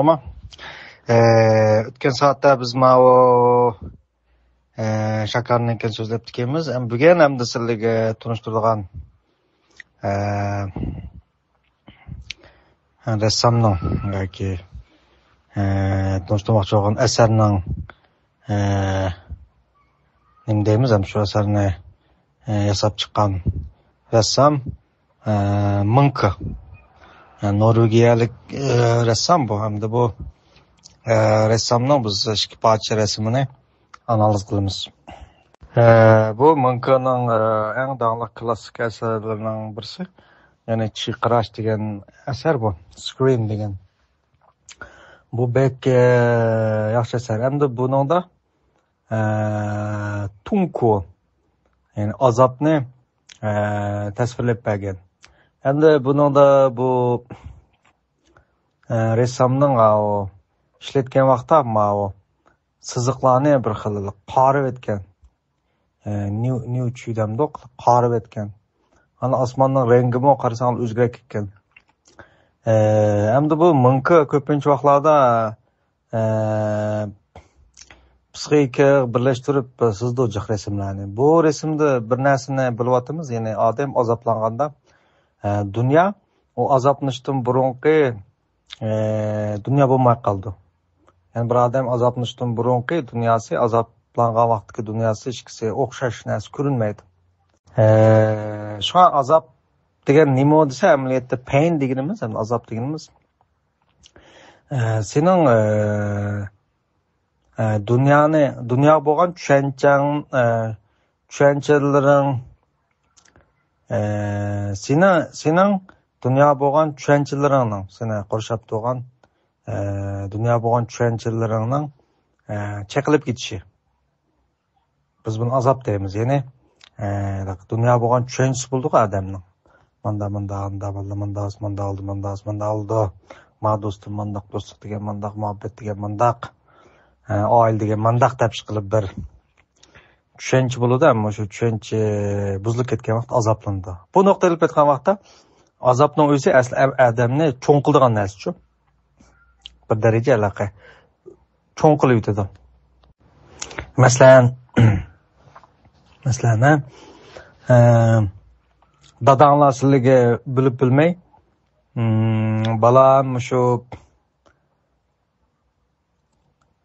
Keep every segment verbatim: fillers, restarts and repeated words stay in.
تامام. ئە، ئۆتكەن سائەتتە بىز ماۋۇ، ئە، شاكارنىڭكىنى سۆزلەپتىكەنمىز. ئەم، بۈگۈن ئەمدى سىلەرگە تونۇشتۇرىدىغان، ئە، رەسسامنىڭ ياكى، ئە، تونۇشتۇرماقچى بولغان ئەسەرنىڭ، ئە، نېمە دەيمىز، ھەم شۇ ئەسەرنى، ئە، ياساپ چىققان رەسسام، ئە، مىڭكې. ئە، نورۋېگىيەلىك، ئە، رەسسام بۇ. ھەمدە بۇ، ئە، رەسسامنىڭ بىز ئىككى پارچە رەسىمىنى ئانالىز قىلىمىز. ئە، بۇ مىڭكېنىڭ، ئە، ئەڭ داڭلىق كلاسسىك ئەسەرلىرىنىڭ بىرسى. يەنى چىرقىراش دېگەن ئەسەر بۇ، سكرىم دېگەن. بۇ بەك، ئە، ياخشى ئەسەر. ھەمدە بۇنىڭدا، ئە، تۇڭكو، يەنى ئازابنى، ئە، تەسۋىرلەپ بەرگەن. ھەمدە بۇنىڭدا بۇ، ئە، رەسسامنىڭ ئاۋۇ ئىشلەتكەن ۋاقىتتا ماۋۇ سىزىقلارنى بىر خىل قارىۋەتكەن. ئە، نيۇ، نيۇچۈ دەمدۇق، قارىۋەتكەن. ئانا ئاسماننىڭ رەڭگىمۇ قارىساڭ ئۆزگىرىپ كەتكەن. ئە، ئەمدى بۇ مىڭكې كۆپىنچە ۋاقىتلاردا، ئە، پسىخىكا بىرلەشتۈرۈپ سىزىدۇ جىق رەسىملەرنى. بۇ رەسىمدە بىر نەرسىنى بىلىۋاتىمىز، يەنى ئادەم ئازابلانغاندا، ئە، دۇنيا ئۇ ئازابلىنىشتىن بۇرۇنقى، ئە، دۇنيا بولماي قالىدۇ. يەنى بىر ئادەم ئازابلىنىشتىن بۇرۇنقى دۇنياسى، ئازابلانغان ۋاقىتتىكى دۇنياسى ئىككىسى ئوخشاش نەرسە كۆرۈنمەيدۇ. ئە، شۇڭا ئازاب دېگەن نېمە دېسە، ئەمەلىيەتتە پەين دېگىنىمىز، ھەم ئازاب دېگىنىمىز، ئە، سېنىڭ، ئە، ئە، دۇنيانى، دۇنياغا بولغان چۈشەنچەڭ، ئە، چۈشەنچىلىرىڭ، ئە، سېنىڭ، سېنىڭ دۇنياغا بولغان چۈشەنچىلىرىڭنىڭ، سېنى قورشاپ تۇرغان، ئە، دۇنياغا بولغان چۈشەنچىلىرىڭنىڭ، ئە، چېقىلىپ كېتىشى. بىز بۇنى ئازاب دەيمىز. يەنى، ئە، دۇنياغا بولغان چۈشەنچىسى بولىدۇغۇ ئادەمنىڭ. ماندا، ماندا، ماندا بولدى، ماندا، ماندا بولدى، ماندا، ماندا بولدى. ما دوستۇم مانداق، دوستلۇق دېگەن مانداق، مۇھەببەت دېگەن مانداق، ئە، ئائىلە دېگەن مانداق دەپ ئىشقىلىپ بىر چۈشەنچە بولىدۇ، ئەمما شۇ چۈشەنچە بۇزۇلۇپ كەتكەن ۋاقىتتا ئازابلىنىدۇ. بۇ نۇقتىدا ئېلىپ كەتكەن ۋاقىتتا ئازابنىڭ ئۆزى ئەسلى ئە-، ئادەمنى چوڭ قىلىدىغان نەرسىچۇ. بىر دەرىجە ھېلىقى چوڭ قىلىۋېتىدۇ. مەسىلەن، مەسىلەن، ھە، ئە، داداڭلار سىلىگە بىلىپ بىلمەي، م، بالام مۇشۇ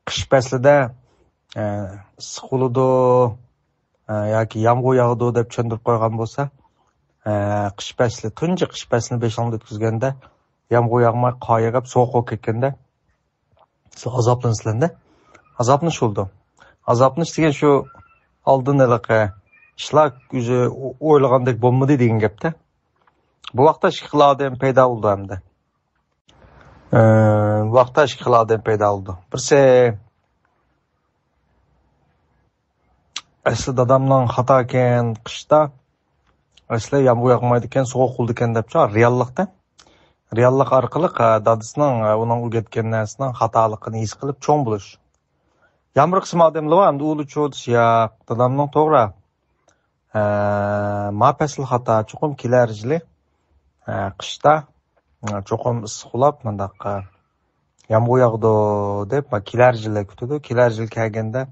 قىش پەسلىدە، ئە، ئىسسىق بولىدۇ، ئە، ياكى يامغۇر ياغىدۇ دەپ چۈشەندۈرۈپ قويغان بولسا، ئە، قىش پەسلى، تۇنجى قىش پەسلىنى بېشىڭدا ئۆتكۈزگەندە، يامغۇر ياغماي قار يېغىپ، سوغۇق بولۇپ كەتكەندە، سىلەر ئازابلىنىسىلەر-دە. ئازابلىنىش بولىدۇ. ئازابلىنىش دېگەن شۇ ئالدىن ھېلىقى ئىشلار ئۆزى ئويلىغاندەك بولمىدى دېگەن گەپتە. بۇ ۋاقىتتا ئىككى خىل ئادەم پەيدا بولىدۇ ئەمدى. ئە، بۇ ۋاقىتتا ئىككى خىل ئادەم پەيدا بولىدۇ. بىرسى، ئەسلى دادامنىڭ خاتاكەن قىشتا، ئەسلى يامغۇر ياغمايدىكەن، سوغۇق بولىدىكەن دەپچۇ، رېئاللىقتا. رېئاللىق ئارقىلىق، ئە، دادىسىنىڭ، ئە، ئۇنىڭ ئۆگەتكەن نەرسىنىڭ خاتالىقىنى ھېس قىلىپ چوڭ بولۇش. يەنە بىر قىسىم ئادەملەر بار، ئەمدى ئۇلار چۇ دېسە، ياق، دادامنىڭ توغرا. ئە، ما پەسىل خاتا، چوقۇم كېلەر يىلى، ئە، قىشتا، ئە، چوقۇم ئىسسىق بولاپ، مۇنداق، ئە، يامغۇر ياغىدۇ دەپ، ما كېلەر يىلى كۈتىدۇ. كېلەر يىل كەلگەندە،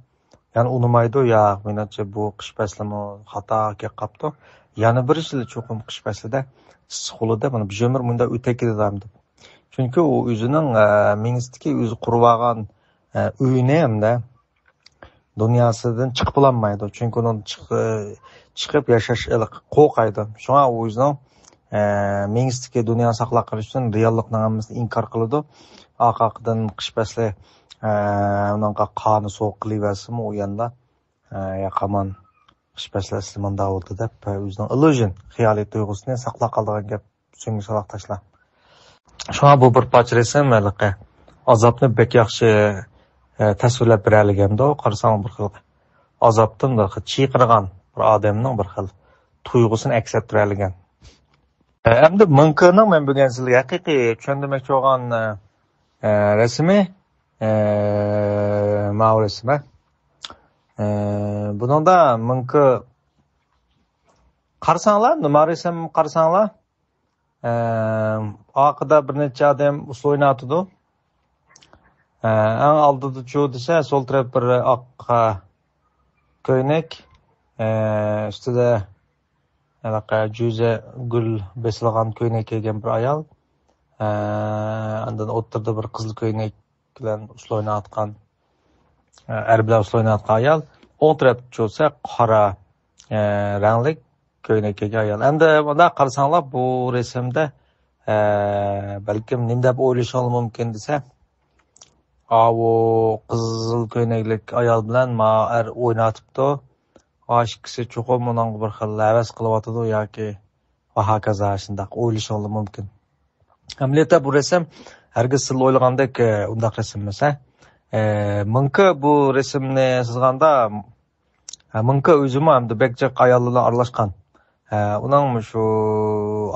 يەنە ئۇنىمايدۇ، ياق، مېنىڭچە بۇ قىش پەسلىمۇ خاتا كېلىپ قاپتۇ. يەنە بىر يىلى چوقۇم قىش پەسلىدە ئىسسىق بولىدۇ دەپ، مانا بىر ئۆمۈر مۇنداق ئۆتەپ كېتىدۇ ئەمدى. چۈنكى ئۇ ئۆزىنىڭ، ئە، مېڭىسىدىكى ئۆزى قۇرۇۋالغان، ئە، ئۆيىنى ھەمدە دۇنياسىدىن چىقىپ بولالمايدۇ. چۈنكى ئۇنىڭ چىق-، چىقىپ ياشاش ھېلىقى قورقايدۇ. شۇڭا ئۇ ئۆزىنىڭ، ئە، مېڭىسىدىكى دۇنيانى ساقلاپ قېلىش ئۈچۈن رېئاللىقنىڭ ھەممىسىنى ئىنكار قىلىدۇ. ئارقىدىن قىش پەسلى، ئە، ئۇنىڭغا قارنى سوغۇق قىلىۋەرسىمۇ، ئۇ يەنىلا، ئە، ياق، ھامان قىش پەسلى ئەسلى مۇنداق بولدى دەپ، ئۆزىنىڭ ئىللۇژن، خىيالىي تۇيغۇسىنى ساقلاپ قالىدىغان گەپ. سۆيۈملۈك ساۋاقداشلار. شۇڭا بۇ بىر پارچە رەسىم ھېلىقى ئازابنى بەك ياخشى، ئە، تەسۋىرلەپ بېرەلىگەندۇ. قارىساڭ بىر خىل ئازابتىن بىر خىل چىرقىرىغان بىر ئادەمنىڭ بىر خىل تۇيغۇسىنى ئەكس ئەتتۈرەلىگەن. ئە، ئەمدى مىڭكېنىڭ مەن بۈگۈن سىلەرگە ھەقىقىي چۈشەندۈرمەكچى بولغان، ئە، ئە، رەسىمى، ئە، ماۋۇ رەسىم، ئە. ئە، بۇنىڭدا مىڭكې قارىساڭلار، نېمە رەسىم قارىساڭلار، ئە، ئارقىدا بىر نەچچە ئادەم ئۇسسۇل ئويناۋاتىدۇ. ئەڭ ئالدىدىچۇ دېسە، سول تەرەپ بىر ئاق، ئە، كۆينەك، ئە، ئۈستىدە ھېلىقى جۈزە گۈل بېسىلغان كۆينەك كىيگەن بىر ئايال. ئە، ئاندىن ئوتتۇرىدا بىر قىزىل كۆينەك بىلەن ئۇسسۇل ئويناۋاتقان، ئە، ئەر بىلەن ئۇسسۇل ئويناۋاتقان ئايال. ئوڭ تەرەپتە بولسا قارا، ئە، رەڭلىك كۆينەك كىيگەن ئايال. ئەمدى مۇنداق قارىساڭلار، بۇ رەسىمدە، ئە، بەلكىم نېمە دەپ ئويلىشىڭلار مۇمكىن دېسە، ئاۋۇ قىزىل كۆينەكلىك ئايال بىلەن ما ئەر ئويناۋاتىپتۇ. ئا، ئىككىسى چوقۇم ئۇنىڭغا بىر خىل ھەۋەس قىلىۋاتىدۇ ياكى ۋە ھاكازا شۇنداق ئويلىشىڭلار مۇمكىن. ئەمەلىيەتتە بۇ رەسىم ھەرگىز سىلەر ئويلىغاندەك، ئە، ئۇنداق رەسىم ئەمەس، ھە. ئە، مىڭكى بۇ رەسىمنى سىزغاندا، ھە، مىڭكى ئۆزىمۇ ئەمدى بەك جىق ئاياللار بىلەن ئارىلاشقان. ھە، ئۇنىڭ شۇ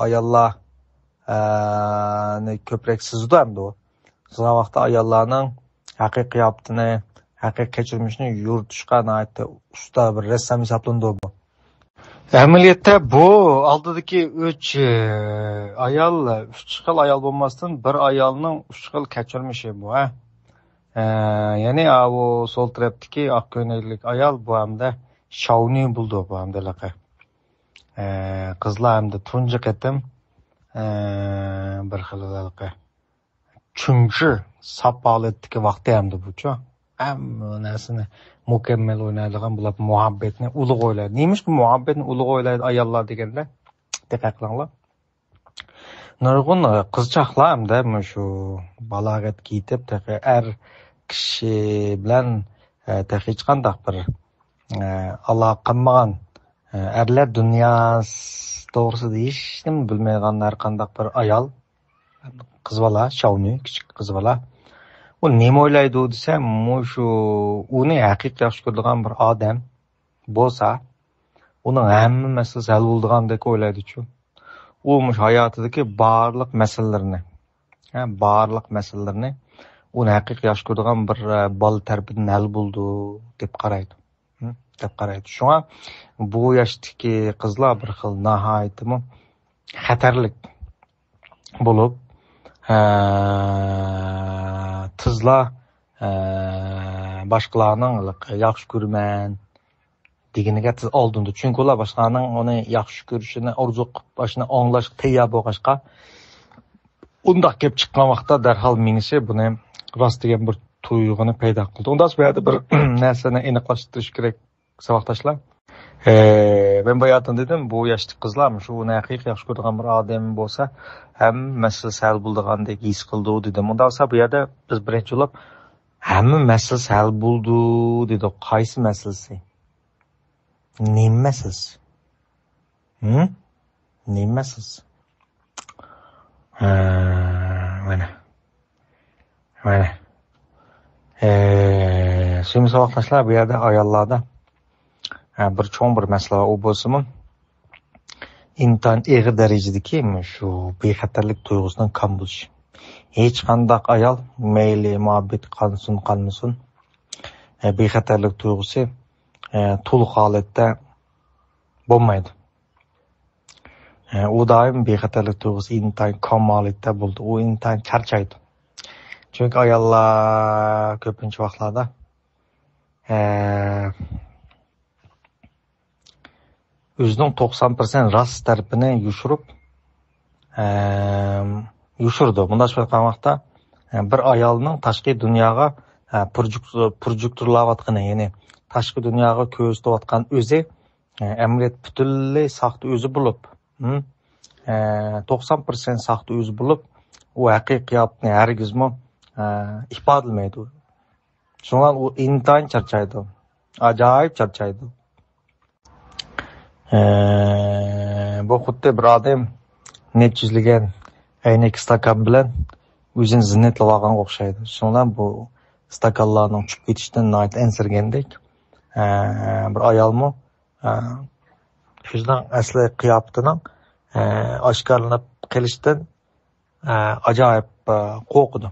ئاياللار، ھە، نى كۆپرەك سىزىدۇ ئەمدى ئۇ. سىزغان ۋاقىتتا ئاياللارنىڭ ھەقىقىي قىياپىتىنى، ھەقىقىي كەچۈرمىشىنى يورۇتۇشقا ناھايىتى ئۇستا بىر رەسسام ھېسابلىنىدۇ بۇ. ئەمەلىيەتتە بۇ ئالدىدىكى ئۈچ، ئى، ئايال، ئۈچ خىل ئايال بولماستىن، بىر ئايالنىڭ ئۈچ خىل كەچۈرمىشى بۇ، ھە. ئە، يەنى ئاۋۇ سول تەرەپتىكى ئاق كۆينەكلىك ئايال بۇ ھەمدە شاۋنى بولىدۇ بۇ ھەمدە ھېلىقى. ئە، قىزلار ھەمدە تۇنجى قېتىم، ئە، بىر خىل ھېلىقى چۈنجى ساپ ھالەتتىكى ۋاقتى ئەمدى بۇچۇ. ھەممە نەرسىنى مۇكەممەل ئوينايدىغان بۇلار مۇھەببەتنى ئۇلۇغ ئويلايدۇ. نېمىشقا مۇھەببەتنى ئۇلۇغ ئويلايدۇ ئاياللار دېگەندە، دىققەت قىلىڭلار. نۇرغۇن، ئە، قىزچاقلار ئەمدى مۇشۇ بالاغەتكە يېتىپ، تېخى ئەر كىشى بىلەن، ئە، تېخى ھېچقانداق بىر، ئە، ئالاقە قىلمىغان، ئە، ئەرلەر دۇنياسى توغرىسىدا ھېچنېمە بىلمەيدىغان ھەر قانداق بىر ئايال، قىز بالا، شاۋنى، كىچىك قىز بالا. ئۇ نېمە ئويلايدۇ دېسە، مۇشۇ ئۇنى ھەقىقىي ياخشى كۆرىدىغان بىر ئادەم بولسا، ئۇنىڭ ھەممە مەسىلىسى ھەل بولىدىغاندەك ئويلايدۇچۇ. ئۇ مۇشۇ ھاياتىدىكى بارلىق مەسىلىلىرىنى، ھە، بارلىق مەسىلىلىرىنى ئۇنى ھەقىقىي ياخشى كۆرىدىغان بىر، ئە، بالا تەرىپىدىن ھەل بولىدۇ دەپ قارايدۇ. ھە، دەپ قارايدۇ. شۇڭا بۇ ياشتىكى قىزلار بىر خىل ناھايىتىمۇ خەتەرلىك بولۇپ، ئە، تېزلا، ئە، باشقىلارنىڭ ياخشى كۆرىمەن دېگىنىگە تېز ئالدىنىدۇ. چۈنكى ئۇلار باشقىلارنىڭ ئۇنى ياخشى كۆرۈشىنى ئارزۇ قىلىپ، ئاشۇنى ئاڭلاشقا تەييار بولغاچقا، ئۇنداق گەپ چىققان ۋاقىتتا دەرھال مېڭىسى بۇنى راست دېگەن بىر تۇيغۇنى پەيدا قىلدى. ئۇنداق بۇ يەردە بىر نەرسىنى ئېنىقلاشتۇرۇش كېرەك، ساۋاقداشلار. ئە، مەن باياتىن دېدىم، بۇ ياشتىكى قىزلار شۇ ئۇنى ھەقىقىي ياخشى كۆرىدىغان بىر ئادەم بولسا، ھەممە مەسىلىسى ھەل بولىدىغاندەك ھېس قىلىدۇ دېدىم. ئۇنداق بولسا بۇ يەردە بىز بىرىنچى بولۇپ ھەممە مەسىلىسى ھەل بولىدۇ دېدۇق. قايسى مەسىلىسى؟ نېمە مەسىلىسى؟ ھىم؟ نېمە مەسىلىسى؟ ھە، مانا. مانا. ئە، سۆيۈملۈك ساۋاقداشلار، بۇ يەردە ئاياللاردا، ھە، بىر چوڭ بىر مەسىلە بار. ئۇ بولسىمۇ، ئىنتايىن ئېغىر دەرىجىدىكى شۇ بىخەتەرلىك تۇيغۇسىنىڭ كام بولۇشى. ھېچقانداق ئايال، مەيلى مۇھەببىتى قانسۇن، قانمىسۇن، ئە، بىخەتەرلىك تۇيغۇسى، ئە، تولۇق ھالەتتە بولمايدۇ. ئە، ئۇ دائىم بىخەتەرلىك تۇيغۇسى ئىنتايىن كام ھالەتتە بولىدۇ. ئۇ ئىنتايىن چارچايدۇ. چۈنكى ئاياللار كۆپىنچە ۋاقىتلاردا، ئە، ئۆزىنىڭ توقسان پىرسەنت راست تەرىپىنى يوشۇرۇپ، ئە، يوشۇرىدۇ. مۇنداق قىلىپ ئېيتقان ۋاقىتتا، ئە، بىر ئايالنىڭ تاشقى دۇنياغا، ئە، پروجېك-، پروجېكتورلاۋاتقىنى، يەنى تاشقى دۇنياغا كۆرسىتىۋاتقان ئۆزى، ئە، ئەمەلىيەتتە پۈتۈنلەي ساختا ئۆزى بولۇپ، ھىم؟ ئە، توقسان پىرسەنت ساختا ئۆزى بولۇپ، ئۇ ھەقىقىي قىياپىتىنى ھەرگىزمۇ، ئە، ئىپادىلىمەيدۇ. شۇڭا ئۇ ئىنتايىن چارچايدۇ. ئاجايىپ چارچايدۇ. ئە، بۇ خۇددى بىر ئادەم نەچچە يۈزلىگەن ئەينەك ئىستاكان بىلەن ئۆزىنى زىننەتلەۋالغانغا ئوخشايدۇ. شۇنىڭ بىلەن بۇ ئىستاكانلارنىڭ چۈشۈپ كېتىشىدىن ناھايىتى ئەنسىرىگەندەك، ئە، بىر ئايالمۇ، ئە، ئۆزىنىڭ ئەسلى قىياپىتىنىڭ، ئە، ئاشكارىلىنىپ قېلىشىدىن، ئە، ئاجايىپ، ئە، قورقىدۇ.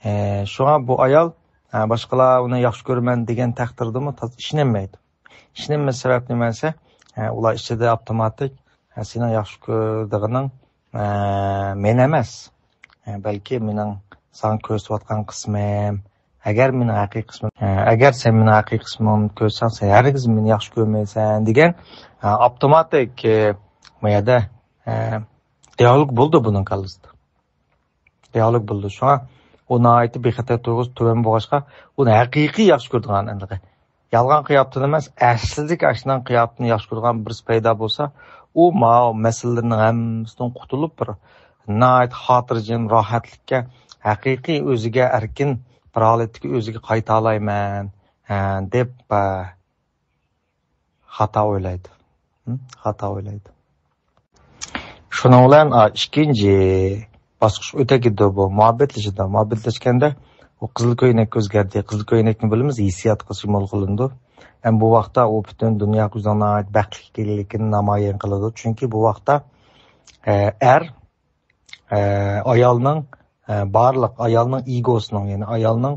ئە، شۇڭا بۇ ئايال، ئە، باشقىلار ئۇنى ياخشى كۆرىمەن دېگەن تەقدىردىمۇ تازا ئىشىنەلمەيدۇ. ئىشىنەلمەس سەۋەب نېمە دېسە، ئە، ئۇلار ئىچىدە ئاپتوماتىك، ئە، سېنىڭ ياخشى كۆرىدىغىنىڭ، ئە، مەن ئەمەس. ئە، بەلكى مېنىڭ ساڭا كۆرسىتىۋاتقان قىسمىم، ئەگەر مېنىڭ ھەقىقىي قىسمىم، ئە، ئەگەر سەن مېنىڭ ھەقىقىي قىسمىمنى كۆرسەڭ، سەن ھەرگىز مېنى ياخشى كۆرمەيسەن دېگەن، ئە، ئاپتوماتىك، ئە، ما يەردە، ئە، دىئالوگ بولىدۇ بۇنىڭ كاللىسىدا. دىئالوگ بولىدۇ. شۇڭا ئۇ ناھايىتى بىخەتەر تۇيغۇسى تۆۋەن بولغاچقا، ئۇنى ھەقىقىي ياخشى كۆرىدىغان ئەمدى. يالغان قىياپتىن ئەمەس، ئەسلىدىكى ئاشۇنداق قىياپتىن ياخشى كۆرىدىغان بىرسى پەيدا بولسا، ئۇ ماۋۇ مەسىلىلەرنىڭ ھەممىسىدىن قۇتۇلۇپ، بىر ناھايىتى خاتىرجەم، راھەتلىككە، ھەقىقىي ئۆزىگە ئەركىن بىر ھالەتتىكى ئۆزىگە قايتالايمەن، ھە، دەپ، ئە، خاتا ئويلايدۇ. ھە، خاتا ئويلايدۇ. شۇنىڭ بىلەن، ئا، ئىككىنچى باسقۇچ ئۆتە كېتىدۇ بۇ. مۇھەببەتلىشىدۇ. مۇھەببەتلەشكەندە ئۇ قىزىل كۆينەك ئۆزگەردى. قىزىل كۆينەكنى بىلىمىز، ھېسسىياتقا شۇمۇل قىلىنىدۇ. ھەم بۇ ۋاقىتتا ئۇ پۈتۈن دۇنيا كۆزىنىڭ ناھايىتى بەختلىك ئىكەنلىكىنى نامايان قىلىدۇ. چۈنكى بۇ ۋاقىتتا، ئە، ئەر، ئە، ئايالنىڭ، ئە، بارلىق، ئايالنىڭ ئېگوسىنىڭ، يەنى ئايالنىڭ،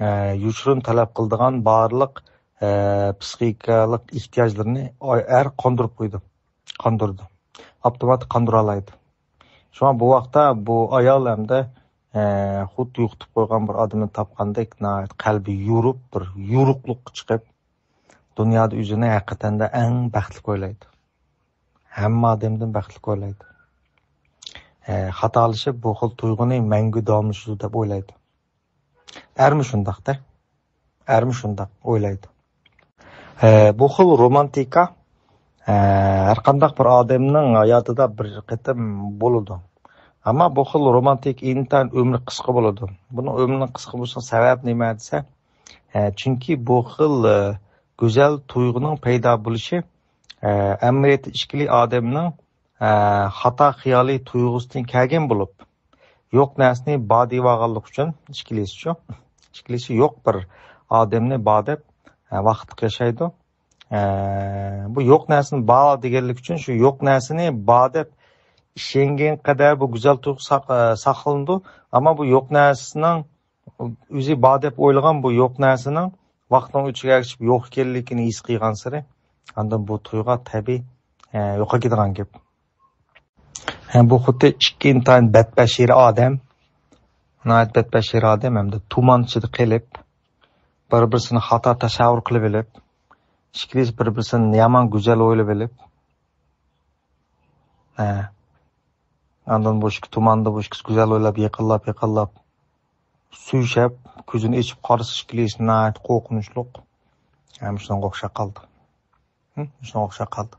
ئە، يوشۇرۇن تەلەپ قىلىدىغان بارلىق، ئە، پسىخىكالىق ئېھتىياجلىرىنى ئاي-، ئەر قاندۇرۇپ قويىدۇ. قاندۇرىدۇ. ئاپتوماتىك قاندۇرالايدۇ. شۇڭا بۇ ۋاقىتتا بۇ ئايال ئەمدى، ئە، خۇددى يوقىتىپ قويغان بىر ئادىمنى تاپقاندەك ناھايىتى قەلبى يورۇپ، بىر يورۇقلۇققا چىقىپ، دۇنيادا ئۆزىنى ھەقىقەتەندە ئەڭ بەختلىك ئويلايدۇ. ھەممە ئادەمدىن بەختلىك ئويلايدۇ. ئە، خاتالىشىپ، بۇ خىل تۇيغۇنى مەڭگۈ داۋاملىشىدۇ دەپ ئويلايدۇ. ئەرمۇ شۇنداق-دە. ئەرمۇ شۇنداق ئويلايدۇ. ئە، بۇ خىل رومانتىكا، ئە، ھەر قانداق بىر ئادەمنىڭ ھاياتىدا بىر قېتىم بولىدۇ. ئەمما بۇ خىل رومانتىك ئىنتايىن ئۆمرى قىسقا بولىدۇ. بۇنىڭ ئۆمرىنىڭ قىسقا بولۇشىنىڭ سەۋەبى نېمە دېسە، ئە، چۈنكى بۇ خىل، ئە، گۈزەل تۇيغۇنىڭ پەيدا بولۇشى، ئە، ئەمەلىيەتتە ئىككىلى ئادەمنىڭ، ئە، خاتا خىيالىي تۇيغۇسىدىن كەلگەن بولۇپ، يوق نەرسىنى بار دېيىۋالغانلىقى ئۈچۈن، ئىككىلىسىچۇ؟ ئىككىلىسى يوق بىر ئادەمنى بار دەپ، ئە، ۋاقىتلىق ياشايدۇ. ئە، بۇ يوق نەرسىنى بار دېگەنلىكى ئۈچۈن شۇ يوق نەرسىنى بار دەپ ئىشەنگەن قەدەر بۇ گۈزەل تۇيغۇ ساق-، ئە، ساقلىنىدۇ. ئەمما بۇ يوق نەرسىنىڭ، ئۆزى بار دەپ ئويلىغان بۇ يوق نەرسىنىڭ ۋاقىتنىڭ ئۆتۈشىگە ئەگىشىپ يوق ئىكەنلىكىنى ھېس قىلغانسېرى، ئاندىن بۇ تۇيغۇ تەبىئىي، ئە، يوقاپ كېتىدىغان گەپ. ھە، بۇ خۇددى ئىككى ئىنتايىن بەتبەشىرە ئادەم، ناھايىتى بەتبەشىرە ئادەم ھەمدە تۇمان ئىچىدە قېلىپ، بىر-بىرسىنى خاتا تەسەۋۋۇر قىلىۋېلىپ، ئىككىلىسى بىر-بىرسىنى يامان گۈزەل ئويلىۋېلىپ، ھە، ئاندىن بۇ ئىككى تۇماندا بۇ ئىككىسى گۈزەل ئويلاپ، يېقىنلاپ، يېقىنلاپ، سۆيۈشەپ، كۆزىنى ئېچىپ قارىسا، ئىككىلىسى ناھايىتى قورقۇنچلۇق. ھەم شۇنىڭغا ئوخشاپ قالدى. ھە، شۇنىڭغا ئوخشاپ قالدى.